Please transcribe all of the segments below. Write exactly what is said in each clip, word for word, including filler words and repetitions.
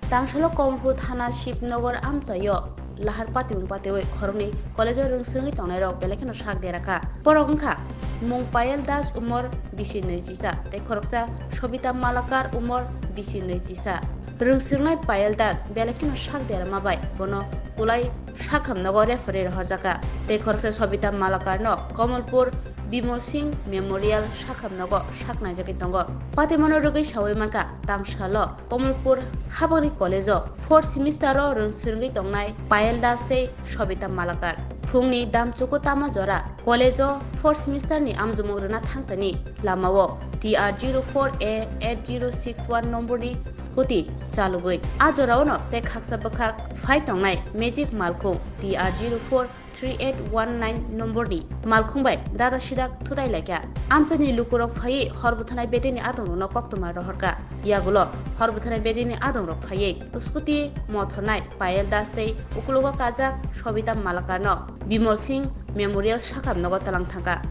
Tangsalo Kamalpur thana Shivnagar amchaio lahar patimung patiwi khoroknwi college-o rwngswrwngwi tongnairok belai kheno sak dera kha. Borok wngkha mung Payal Das, umor bisi nwi chisa tei khoroksa Sobita Malakar, umor bisi nwi chisa. Rwngswrwngnai Payal Das belai kheno sak derama bai bono kulai sakhamnogo referee rohorjakha tei khoroksa Sobita Malakarno Kamalpur Bimol Singh Memorial sakhamnogo sak naijagwi tongo. Patimano rwgwi sawi mankha, tangsalo Kamalpur habangni college-o fourth semester-o rwngswrwngwi tongnai Payal Das tei Sobita Malakar phungni damchuku tama jora college-o fourth semester-ni amjomung rwna thangtani lamao T R zero four A eight zero six one nomborni scooty chalugwi a joraono tei khaksa bwkhak phai tongnai Magic malkhung T R zero four three eight one nine nomborni malkhung bai dada sidak thutai laikha. Amchaini lukurok phaiwi hor bwthanai bedeni adongrokno koktwma rohorkha. Yagulo hor bwthanai bedeni adongrok phaiwi scooty mothornai Payal Das tei uklogo kajak Sobita Malakarno Bimol Singh Memorial sakhamnogo tlang thangkha.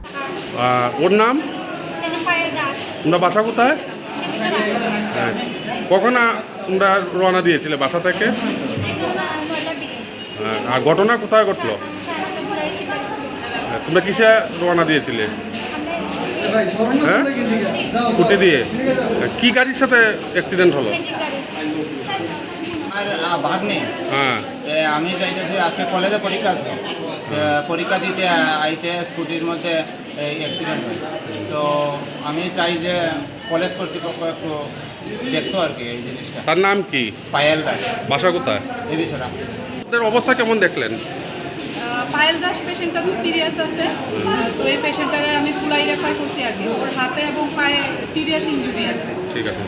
আহ, ওর নাম? তোমরা বাসা কোথায়? হ্যাঁ। কখন আ-, তোমরা রওনা দিয়েছিলে বাসা থেকে? আহ, আর ঘটনা কোথায় ঘটলো? আহ, তোমরা কিসে রওনা দিয়েছিলে? হ্যাঁ, স্কুটি দিয়ে। আহ, কি গাড়ির সাথে অ্যাক্সিডেন্ট হলো? আর, আহ, ভাগ্নে। হ্যাঁ। এ, আমি যাইতেছি, আজকে কলেজে পরীক্ষা আছে। এ, পরীক্ষা দিতে আ-, আইতে স্কুটির মধ্যে এই অ্যাক্সিডেন্ট হয়। তো আমি চাই যে কলেজ কর্তৃপক্ষ একটু দেখতো আর কি এই জিনিসটা। তার নাম কি? পায়েল দাস। বাসা কোথায়? দেবীছড়া। ওদের অবস্থা কেমন দেখলেন? আহ, পায়েল দাস পেশেন্টটা তো সিরিয়াস আছে। আহ, তো এই পেশেন্টটারে আমি কুলাই রেফার করছি আর কি। ওর হাতে এবং পায়ে সিরিয়াস ইনজুরি আছে। ঠিক আছে।